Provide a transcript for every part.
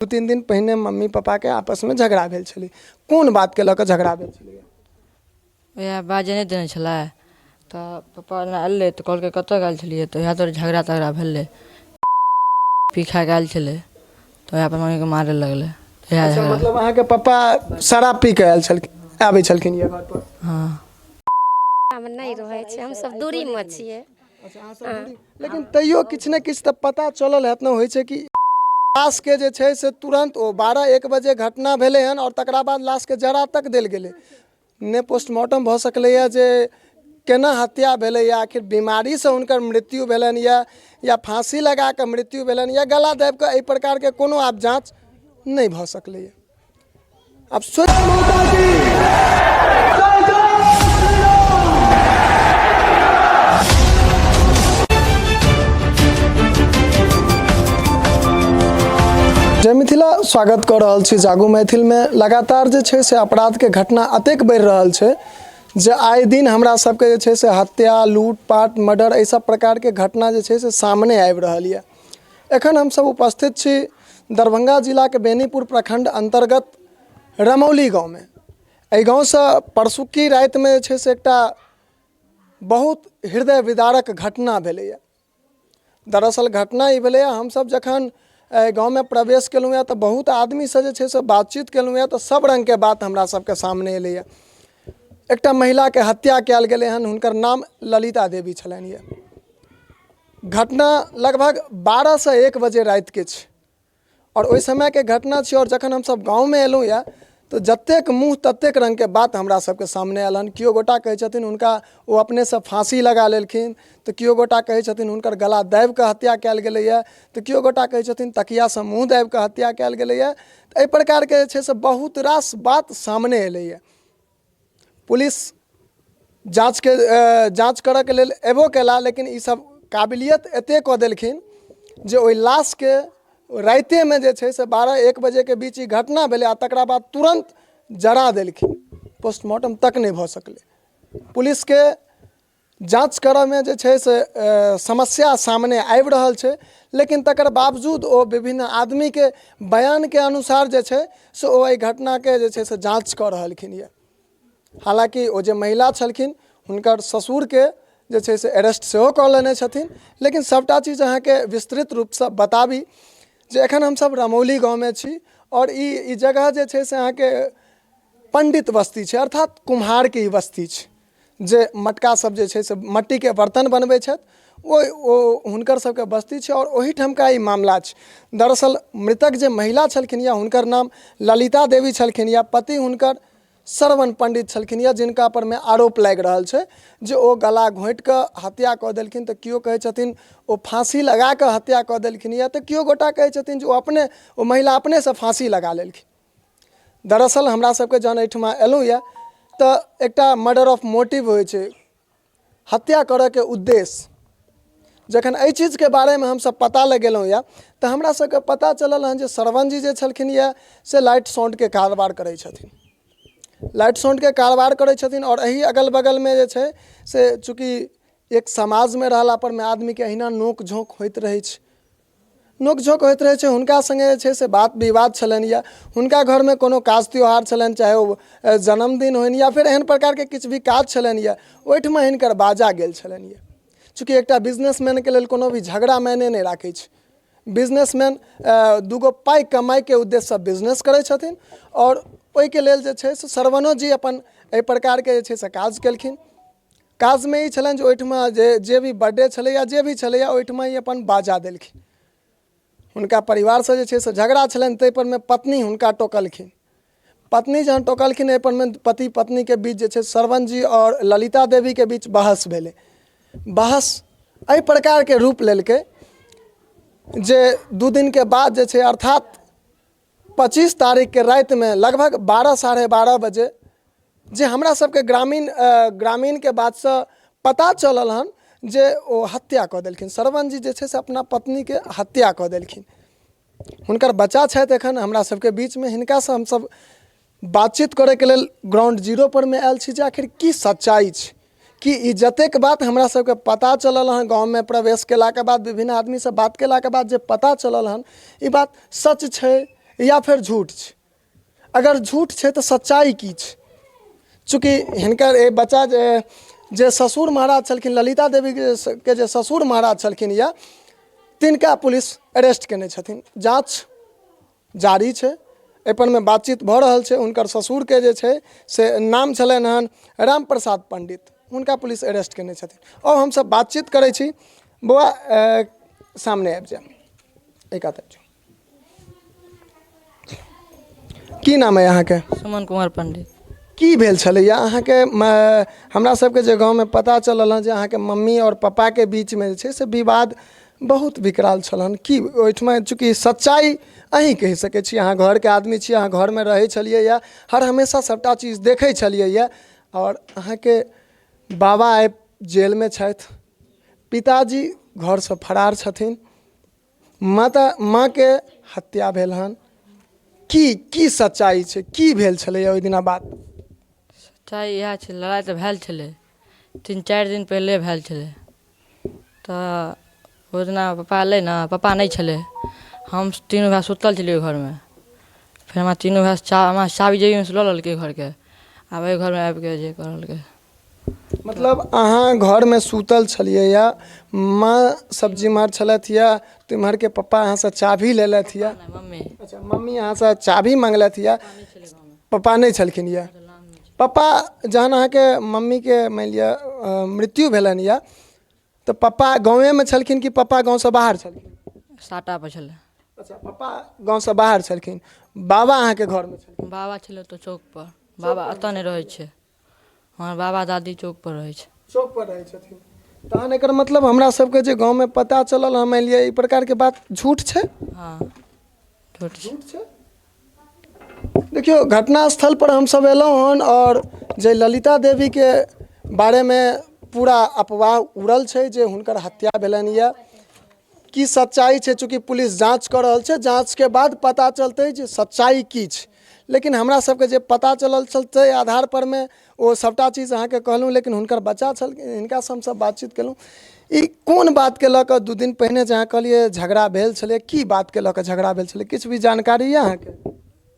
2-3 दिन पहिने मम्मी पापाके आपसमे झगड़ा भेल छलै। कोन बातके लऽ कऽ झगड़ा भेल छलै? उएह बाजय नहि देने छलै तऽ पप्पा एना एलै तऽ कहलकै कतऽ गेल छलियै तऽ इएह दुआरे झगड़ा तगड़ा भेलै। पी खा कऽ आयल छलै तऽ उएह पर मम्मीके मारय लगलै। इएह अच्छा, झगड़ा। मतलब अहाँके पप्पा शराब पी कऽ आयल छलखिन, आबै छलखिन ये घर पर? हँ। हम नहि रहै छियै, हमसभ दूरीमे छियै। अच्छा, अहाँ सब दूरी, लेकिन तैयो किछु ने किछु तऽ पता चलल हैत ने? होइ छै कि लाशके जे छै से तुरन्त ओ 12-1 बजे घटना भेलै हन आओर तकरा बाद लाशके जरा तक देल गेलै, ने पोस्टमार्टम भऽ सकलैए जे केना हत्या भेलैए, आखिर बीमारीसँ हुनकर मृत्यु भेलनि यऽ या फाँसी लगा कऽ मृत्यु भेलनि या गला दाबि कऽ, एहि प्रकारके कोनो आब जाँच नहि भऽ सकलैए। आब सोच। जय मिथिला, स्वागत कऽ रहल छी जागू मैथिलमे। लगातार जे छै से अपराधके घटना एतेक बढ़ि रहल छै जे आइ दिन हमरा सबके जे छै से हत्या, लूटपाट, मर्डर, एहि सब प्रकारके घटना जे छै से सामने आबि रहल यऽ। एखन हमसब उपस्थित छी दरभंगा जिलाके बेनीपुर प्रखण्ड अन्तर्गत रमौली गाँवमे। एहि गाँवसँ परसुकी रातिमे जे छै से एकटा बहुत हृदय विदारक घटना भेलैए। दरअसल घटना ई भेलैए, हमसब जखन एहि गाँवमे प्रवेश केलहुँ हँ तऽ बहुत आदमीसँ जे छै से बातचीत केलहुँ हँ तऽ सब रङ्गके बात हमरा सबके सामने एलैए। एकटा महिलाके हत्या कयल गेलै हन, हुनकर नाम ललिता देवी छलनि यऽ। घटना लगभग 12सँ 1 बजे रातिके छै आओर ओहि समयके घटना छै। आओर जखन हमसब गाँवमे एलहुँ यऽ तऽ जतेक मुँह ततेक रङ्गके बात हमरा सबके सामने आयल हन। केओ गोटा कहै छथिन हुनका ओ अपनेसँ फाँसी लगा लेलखिन, तऽ केओ गोटा कहै छथिन हुनकर गला दाबिकऽ हत्या कयल गेलैए, तऽ केओ गोटा कहै छथिन तकियासँ मुँह दाबिकऽ हत्या कयल गेलैए। तऽ एहि प्रकारके जे छै से बहुत रास बात सामने एलैए। पुलिस जाँचके जाँच करऽके लेल अयबो कयला, लेकिन ई सब काबिलियत एतेक कऽ देलखिन जे ओहि लाशके रातिएमे जे छै से 12-1 बजेके बीच ई घटना भेलै आ तकरा बाद तुरन्त जरा देलखिन, पोस्टमार्टम तक नहि भऽ सकलै। पुलिसके जाँच करऽमे जे छै से समस्या सामने आबि रहल छै, लेकिन तकर बावजूद ओ विभिन्न आदमीके बयानके अनुसार जे छै से ओ एहि घटनाके जे छै से जाँच कऽ रहलखिन यऽ। हालाँकि ओ जे महिला छलखिन हुनकर ससुरके जे छै से अरेस्ट सेहो कऽ लेने छथिन। लेकिन सभटा चीज अहाँके विस्तृत रूपसँ बताबी जे एखन हमसभ रमौली गाँवमे छी आओर ई ई जगह जे छै से अहाँके पण्डित बस्ती छै, अर्थात कुम्हारके ई बस्ती छै, जे मटका सब जे छै से मट्टीके बर्तन बनबै छथि, ओ हुनकर सबके बस्ती छै आओर ओहिठामका ई मामला छै। दरअसल मृतक जे महिला छलखिन या हुनकर नाम ललिता देवी छलखिन या पति हुनकर श्रवण पण्डित छलखिन या, जिनका परमे आरोप लागि रहल छै जे ओ गला घोँटि कऽ हत्या कऽ देलखिन, तऽ केओ कहै छथिन ओ फाँसी लगा कऽ हत्या कऽ देलखिन या, तऽ केओ गोटा कहै छथिन जे ओ अपने ओ महिला अपनेसँ फाँसी लगा लेलखिन। दरअसल हमरा सबके जहन एहिठमा एलहुँ यऽ तऽ एकटा मर्डर ऑफ मोटिव होइ छै, हत्या करऽके उद्देश्य। जखन एहि चीजके बारेमे हमसब पता लगेलहुँ यऽ तऽ हमरा सबके पता चलल हँ जे श्रवण जी जे छलखिन यऽ से लाइट साउंडके कारोबार करै छथिन, लाइट साउंडके कारोबार करै छथिन। आओर एहि अगल बगलमे जे छै से चूँकि एक समाजमे रहला परमे आदमीके अहिना नोक झोँक होइत रहै छै, नोक झोँक होइत रहै छै। हुनका सङ्गे जे छै से बात विवाद छलनि यऽ। हुनका घरमे कोनो काज त्योहार छलनि, चाहे ओ जन्मदिन होइन या फेर एहन प्रकारके किछु भी काज छलनि यऽ, ओहिठमा हिनकर बाजा गेल छलनि यऽ। चूँकि एकटा बिजनेसमैनके लेल कोनो भी झगड़ा मायने नहि राखै छै। बिजनेसमैन दूगो पाइ कमाइके उद्देश्यसँ बिजनेस करै छथिन आओर ओहिके लेल जे छै से श्रवणो जी अपन एहि प्रकारके जे छै से काज केलखिन। काजमे ई छलनि जे ओहिठमा जे जे भी बर्थडे छलैए, जे भी छलैए, ओहिठमा ई अपन बाजा देलखिन। हुनका परिवारसँ जे छै से झगड़ा छलनि, ताहिपर मे पत्नी हुनका टोकलखिन। पत्नी जहन टोकलखिन, एहिपर मे पति पत्नीके बीच जे छै, श्रवण जी आओर ललिता देवीके बीच बहस भेलै। बहस एहि प्रकारके रूप लेलकै जे 2 दिनके बाद जे छै, अर्थात 25 तारीखके रातिमे लगभग 12 12:30 बजे, जे हमरा सबके ग्रामीणके बातसँ पता चलल हन जे ओ हत्या कऽ देलखिन। श्रवण जी जे छै से अपना पत्नीके हत्या कऽ देलखिन। हुनकर बच्चा छथि एखन हमरा सबके बीचमे, हिनकासँ हमसब बातचीत करैके लेल ग्राउंड जीरो परमे आयल छी जे आखिर की सच्चाइ छै, कि ई जतेक बात हमरा सबके पता चलल हँ गाँवमे प्रवेश केलाके बाद, विभिन्न आदमीसँ बात केलाके बाद जे पता चलल हन, ई बात सच छै या फेर झूठ छै? अगर झूठ छै तऽ सच्चाइ की छै? चूँकि हिनकर ई बच्चा जे जे ससुर महाराज छलखिन, ललिता देवीके जे ससुर महाराज छलखिन यऽ, तिनका पुलिस अरेस्ट केने छथिन। जाँच जारी छै, एहिपरमे बातचीत भऽ रहल छै। हुनकर ससुरके जे छै से नाम छलनि हन राम प्रसाद पण्डित, हुनका पुलिस अरेस्ट केने छथिन। आओर हमसब बातचीत करै छी। बौआ, सामने आबि जाउ, एहि कात आबि जाउ। की नाम अइ अहाँके? सुमन कुमार पंडित। की भेल छलैया अहाँके? हमरा सबके जे गाँवमे पता चलल हँ जे अहाँके मम्मी आओर पप्पाके बीचमे जे छै से विवाद बहुत विकराल छल हन, की ओहिठमा? चूँकि सच्चाइ अहीँ कहि सकै छी, अहाँ घरके आदमी छी, अहाँ घरमे रहै छलियै यऽ, हर हमेशा सभटा चीज देखै छलियै यऽ। आओर अहाँके बाबा आइ जेलमे छथि, पिताजी घरसँ फरार छथिन, माता माँके हत्या भेल हन। की की सच्चाइ छै? की भेल छलैए ओहि दिना बात? सच्चाइ इएह छै, लड़ाइ तऽ भेल छलै, 3-4 दिन पहिले भेल छलै। तऽ ओहि दिना पप्पा एलै ने, पप्पा नहि छलै, हम तीनू भाय सुतल छलियै ओहि घरमे। फेर हमरा तीनू भाय हमरा चाभी जेबीमे लऽ लेलकै घरके, आब एहि घरमे आबिके जे करलकै। मतलब अहाँ घरमे सुतल छलियै या माँ सब जिम्हर छलथि या तिम्हरके पप्पा अहाँसँ चाभी लेलथि या? नहि, मम्मी। अच्छा, मम्मी अहाँसँ चाभी मङ्गलथि या, पप्पा नहि छलखिन यऽ। पप्पा जहन अहाँके मम्मीके मानि लिअ मृत्यु भेलनि यऽ तऽ पप्पा गाँवेमे छलखिन कि पप्पा गाँवसँ बाहर छलखिन? साटा पर छलै। अच्छा, पप्पा गाँवसँ बाहर छलखिन, बाबा अहाँके घरमे छलखिन? बाबा छलै ओतऽ चौकपर, बाबा एतऽ नहि रहै छै, हमर बाबा दादी चौकपर रहै छै। चौकपर रहै छथिन। तहन एकर मतलब हमरा सबके जे गाँवमे पता चलल हँ, मानि लिअ ई प्रकारके बात झूठ छै? हँ, झूठ छै। झूठ छै। देखियौ, घटना स्थल पर हमसब एलहुँ हन आओर जे ललिता देवीके बारेमे पूरा अफवाह उड़ल छै जे हुनकर हत्या भेलनि यऽ, की सच्चाइ छै? चूँकि पुलिस जाँच कऽ रहल छै, जाँचके बाद पता चलतै जे सच्चाइ की छै। लेकिन हमरा सबके जे पता चलल छल ताहि आधार परमे ओ सभटा चीज अहाँके कहलहुँ। लेकिन हुनकर बच्चा छल, हिनकासँ हमसब बातचीत केलहुँ। ई कोन बातके लऽ कऽ 2 दिन पहिने जे अहाँ कहलियै झगड़ा भेल छलै, की बातके लऽ कऽ झगड़ा भेल छलै? किछु भी जानकारी यऽ अहाँके?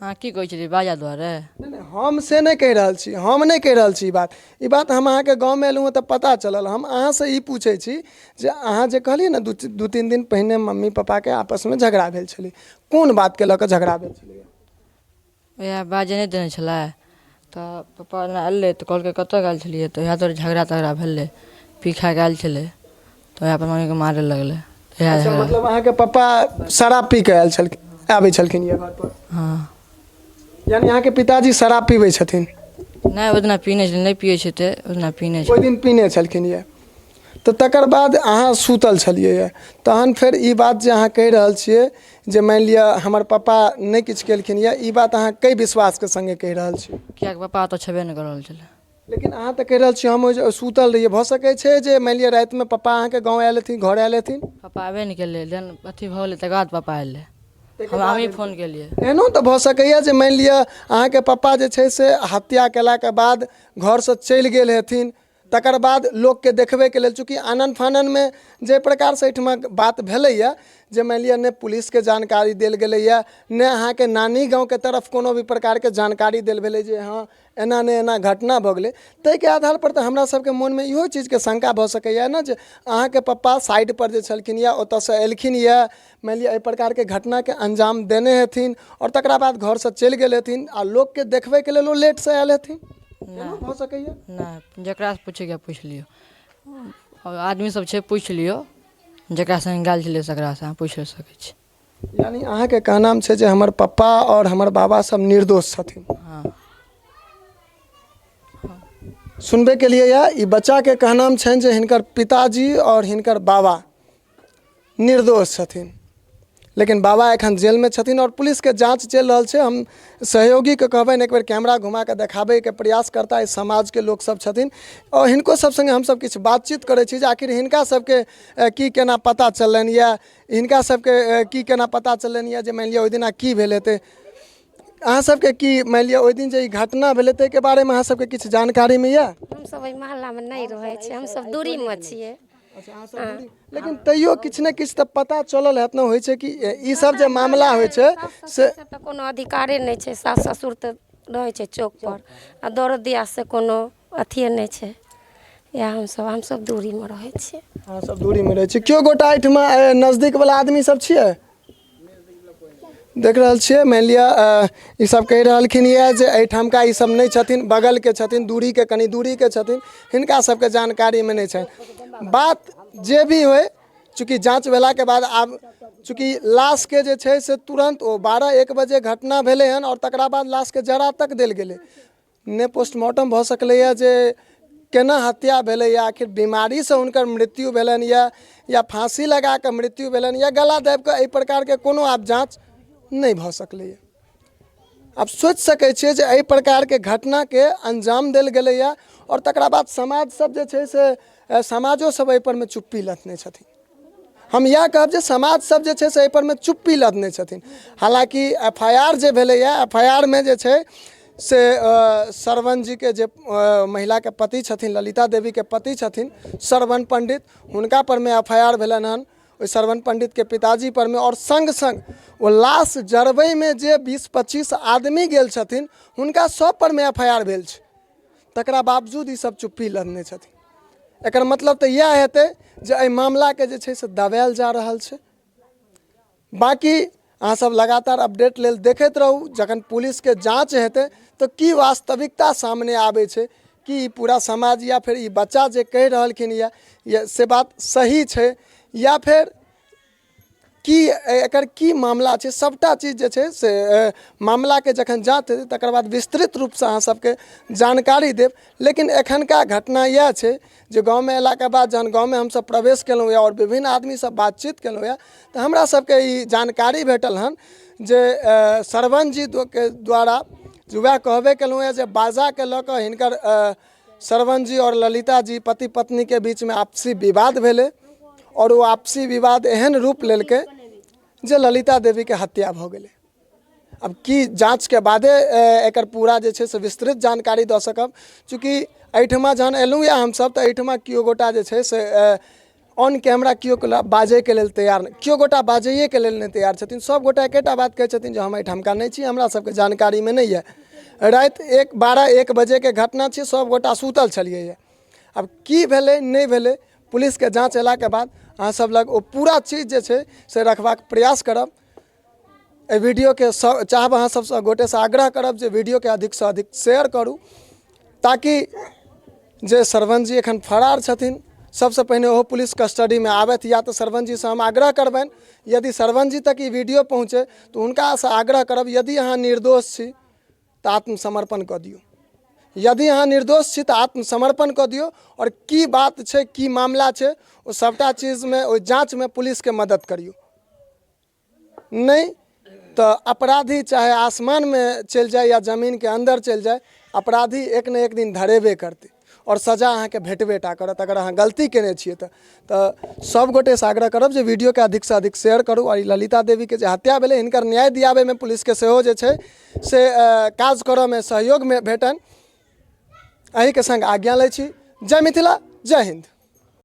अहाँ की कहै छलियै, बाजा दुआरे? नहि नहि, हम से नहि कहि रहल छी, हम नहि कहि रहल छी ई बात। ई बात हम अहाँके गाँवमे एलहुँ हँ तऽ पता चलल। हम अहाँसँ ई पूछै छी जे अहाँ जे कहलियै ने 2-3 दिन पहिने मम्मी पप्पाके आपसमे झगड़ा भेल छलै, कोन बातके लऽ कऽ झगड़ा भेल छलै? उएह बाजे नहि देने छलै तऽ पप्पा ओना एलै तऽ कहलकै कतऽ गेल छलियै, तऽ उएह दुआरे झगड़ा तगड़ा भेलै। पी खा कऽ आयल छलै तऽ उएह पर मम्मीके मारय लगलै, इएह अच्छा झगड़ा। मतलब अहाँके पप्पा शराब पी कऽ आयल छलखिन, आबै छलखिन ये घर पर? हँ। यानी अहाँके पिताजी शराब पीबै छथिन? नहि, ओहि दिना पीने छलै, नहि पियै छै तऽ ओहि दिना पीने ओहि छलै। दिन पीने छलखिन ये। तऽ तकर बाद अहाँ सुतल छलियै ये, तहन फेर ई बात जे अहाँ कहि रहल छियै जे मानि लिअ हमर पप्पा नहि किछु केलखिन ये, ई बात अहाँ कै विश्वासके सङ्गे कहि रहल छियै? किएकि पप्पा ओतऽ छेबे नहि कऽ रहल छलै। लेकिन अहाँ तऽ कहि रहल छियै हम ओहि सुतल रहियै। भऽ सकै छै जे मानि लिअ रातिमे पप्पा अहाँके गाँव आयल हेथिन, घर आयल हेथिन? पप्पा अयबे नहि केलै, जहन अथी भऽ गेलै तकर बाद पप्पा अयलै, हमही फोन केलियै। एहनो तऽ भऽ सकैए जे मानि लिअ अहाँके पप्पा जे छै से हत्या केलाके बाद घरसँ चलि गेल हेथिन, तकर बाद लोकके देखबैके लेल। चूँकि आनन फाननमे जाहि प्रकारसँ एहिठमा बात भेलैए जे मानि लिअ नहि पुलिसके जानकारी देल गेलैए, नहि अहाँके नानी गाँवके तरफ कोनो भी प्रकारके जानकारी देल भेलै जे हँ एना नहि एना घटना भऽ गेलै, ताहिके आधारपर तऽ हमरा सबके मोनमे इहो चीजके शङ्का भऽ सकैए ने जे अहाँके पप्पा साइडपर जे छलखिन यऽ ओतऽसँ एलखिन यऽ, मानि लिअ एहि प्रकारके घटनाके अंजाम देने हेथिन आओर तकरा बाद घरसँ चलि गेल हेथिन आ लोकके देखबैके लेल ओ लेटसँ आयल हेथिन। एनो भऽ सकैए? नहि, जकरासँ पूछैके पूछि लियौ, आओर आदमी सब छै, पूछि लियौ, जकरा सङ्गे गेल छलियै तकरासँ अहाँ पूछि सकै छी। यानी अहाँके कहनाम छै जे हमर पप्पा आओर हमर बाबा सब निर्दोष छथिन? हँ। सुनबे केलियै यऽ, ई बच्चाके कहनाम छनि जे हिनकर पिताजी आओर हिनकर बाबा निर्दोष छथिन, लेकिन बाबा एखन जेलमे छथिन आओर पुलिसके जाँच चलि रहल छै। हम सहयोगीके कहबनि एक बेर कैमरा घुमा कऽ देखाबैके प्रयास करता। एहि समाजके लोकसभ छथिन आओर हिनको सभ सङ्गे हमसभ किछु बातचीत करै छी जे आखिर हिनका सभके की केना पता चललनि यऽ, हिनका सभके की केना पता चललनि यऽ जे मानि लिअ ओहि दिना की भेल हेतै। अहाँ सबके की मानि लिअ ओहि दिन जे ई घटना भेलै ताहिके बारेमे अहाँ सबके किछु जानकारीमे यऽ? हमसभ एहि मोहल्लामे नहि रहै छियै, हमसभ दूरीमे छियै। अच्छा, अहाँ सब दूरी, लेकिन तैयो किछु ने किछु तऽ पता चलल हैत ने। होइ छै कि ई सब जे मामला होइ छै से तऽ कोनो अधिकारे नहि छै। सास ससुर तऽ रहै छै चौक पर, आ दरो दियाद से कोनो अथिए नहि छै। इएह हमसब दूरीमे रहै छियै। अहाँ सब दूरीमे रहै छियै। केओ गोटा एहिठमा नजदीक वला आदमी सब छियै? देख रहल छियै, मानि लिअ ई सब कहि रहलखिन यऽ जे एहिठामका ई सब नहि छथिन, बगलके छथिन, दूरीके, कनि दूरीके छथिन, हिनका सबके जानकारीमे नहि छनि। बात जे भी होइ, चूँकि जाँच भेलाके बाद आब चूँकि लाशके जे छै से तुरन्त ओ 12-1 बजे घटना भेलै हन, आओर तकरा बाद लाशके जरा तक देल गेलै, ने पोस्टमार्टम भऽ सकलैए जे केना हत्या भेलैए, आखिर बीमारीसँ हुनकर मृत्यु भेलनि यऽ या फाँसी लगा कऽ मृत्यु भेलनि या गला दाबि कऽ, एहि प्रकारके कोनो आब जाँच नहि भऽ सकलैए। आब सोचि सकै छियै जे एहि प्रकारके घटनाके अंजाम देल गेलैए, आओर तकरा बाद समाज सब जे छै से समाजो सब एहिपर मे चुप्पी लथने छथिन। हम इएह कहब जे समाज सब जे छै से एहिपर मे चुप्पी लदने छथिन। हालाँकि एफ I R J भेलैए, एफ I R मे जे छै से श्रवण जीके जे महिलाके पति छथिन, ललिता देवीके पति छथिन श्रवण पंडित, हुनका परमे एफ I R भेलनि हन, ओहि श्रवण पंडितके पिताजी परमे, आओर सङ्ग सङ्ग ओ लाश जरबैमे जे 20-25 आदमी गेल छथिन हुनका सब परमे एफ I R भेल छै। तकरा बावजूद ई सब चुप्पी लदने छथिन। एकर मतलब तऽ इएह हेतै जे एहि मामलाके जे छै से दबायल जा रहल छै। बाँकी अहाँसब लगातार अपडेट लेल देखैत रहू, जखन पुलिसके जाँच हेतै तऽ की वास्तविकता सामने आबै छै, कि ई पूरा समाज या फेर ई बच्चा जे कहि रहलखिन यऽ से बात सही छै या फेर की एकर की मामला छै। सभटा चीज जे छै से मामलाके जखन जाँच हेतै तकर बाद विस्तृत रूपसँ अहाँ सबके जानकारी देब। लेकिन एखनका घटना इएह छै जे गाँवमे अयलाके बाद जहन गाँवमे हमसब प्रवेश केलहुँ यऽ आओर विभिन्न आदमीसँ बातचीत केलहुँ यऽ, तऽ हमरा सबके ई जानकारी भेटल हन जे श्रवण जी के द्वारा जे वएह कहबे केलहुँ यऽ जे बाजाके लऽ कऽ हिनकर श्रवण जी आओर ललिता जी पति पत्नीके बीचमे आपसी विवाद भेलै, आओर ओ आपसी विवाद एहन रूप लेलकै जे ललिता देवीके हत्या भऽ गेलै। आब की जाँचके बादे एकर पूरा जे छै से विस्तृत जानकारी दऽ सकब। चूँकि एहिठमा जहन एलहुँ यऽ हमसब तऽ एहिठमा केओ गोटा जे छै से ऑन कैमरा केओ बाजैके लेल तैयार नहि, केओ गोटा बाजैएके लेल नहि तैयार छथिन। सब गोटा एकेटा बात कहै छथिन जे हम एहिठामका नहि छी, हमरा सबके जानकारीमे नहि यऽ। राति एक 12-1 बजेके घटना छियै, सब गोटा सुतल छलियै यऽ। आब की भेलै नहि भेलै, पुलिसके जाँच अयलाके बाद अहाँ सब लग ओ पूरा चीज जे छै से रखबाक प्रयास करब। एहि वीडियोके चाहब अहाँ सबसँ गोटेसँ आग्रह करब जे वीडियोके अधिकसँ अधिक शेयर करू, ताकि जे श्रवण जी एखन फरार छथिन सबसँ पहिने ओहो पुलिस कस्टडीमे आबथि। या तऽ श्रवण जीसँ हम आग्रह करबनि, यदि श्रवण जी तक ई वीडियो पहुँचे तऽ हुनकासँ आग्रह करब, यदि अहाँ निर्दोष छी तऽ आत्मसमर्पण कऽ दियौ। यदि अहाँ निर्दोष छी तऽ आत्मसमर्पण कऽ दियौ, आओर की बात छै, की मामला छै, ओ सभटा चीजमे ओहि जाँचमे पुलिसके मदद करियौ। नहि तऽ अपराधी चाहे आसमानमे चलि जाय या जमीनके अन्दर चलि जाय, अपराधी एक ने एक दिन धरेबे करतै आओर सजा अहाँके भेटबे टा करत अगर अहाँ गलती कयने छियै तऽ। तऽ सब गोटेसँ आग्रह करब जे वीडियोके अधिकसँ अधिक शेयर करू, आओर ई ललिता देवीके जे हत्या भेलै हिनकर न्याय दियाबैमे पुलिसके सेहो जे छै से काज करऽमे सहयोगमे भेटनि। एहिके सङ्ग आज्ञा लै छी। जय मिथिला, जय हिन्द।